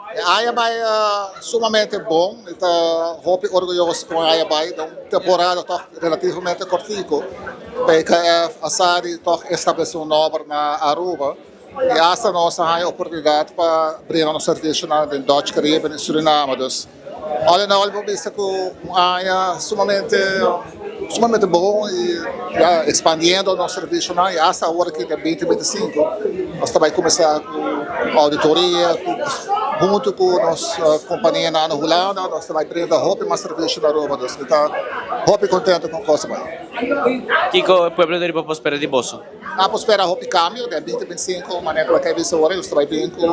Aña a bay sumamente bon. Mi ta hopi orguyoso con aña a bay. Un temporada toch relativamente cortico. PKF a sa di toch establece un nomber na Aruba. Y hasta nos a haya oportunidad pa brinda nos servicio na Dutch Caribbean y Suriname. Dus, all in all, bisa cu un aña sumamente, sumamente bon y ya, expandiendo nos servicio y hasta awor aki den 2025, nos tambe ta cuminsa cu auditoria, hunto cu nos compania na Hulanda, nos tambe ta brinda hopi mas servicio na Aruba, dus mi ta hopi contento cu cos ta bay. Kico pueblo di Aruba por spera di boso? Ah, por spera hopi cambio den 2025, manera cu a bisa awor, nos tambe bin cu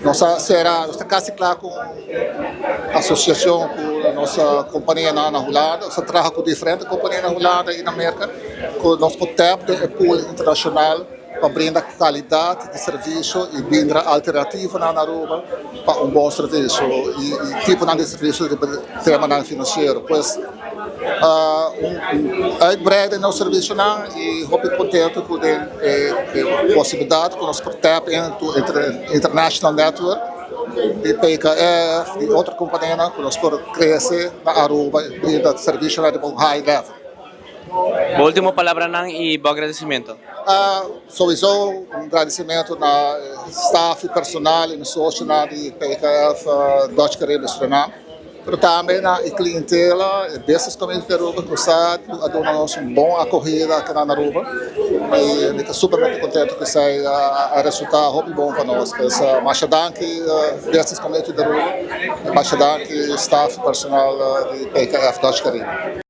nos sera, nos ta casi cla cu asociacion cu nos compania na Hulanda, nos ta traha cu diferente compania na Hulanda y na America, cu nos por tap den pool internacional pa brinda calidad di servicio y brinda alternativa na Aruba pa un bon servicio y tipo di servicio di tema financiero. Pues un uitbreiden nos servicio y hopi contento cu e posibilidad cu nos por tap into international network di PKF, di otro compania cu nos por crece na Aruba y brinda servicio na un high level. Ultimo palabra y bon agradecimento. Sowieso un agradecimento na staff y personal y socio di PKF Dutch Caribbean Suriname, pero tambe na clientela y business community di Aruba cu a duna nos un bon acogida aki na Aruba. Y mi ta super contento cu esey a resulta hopi bon pa nos. Pues, masha danki, business community di Aruba, y masha danki, staff y personal di PKF Dutch Caribbean.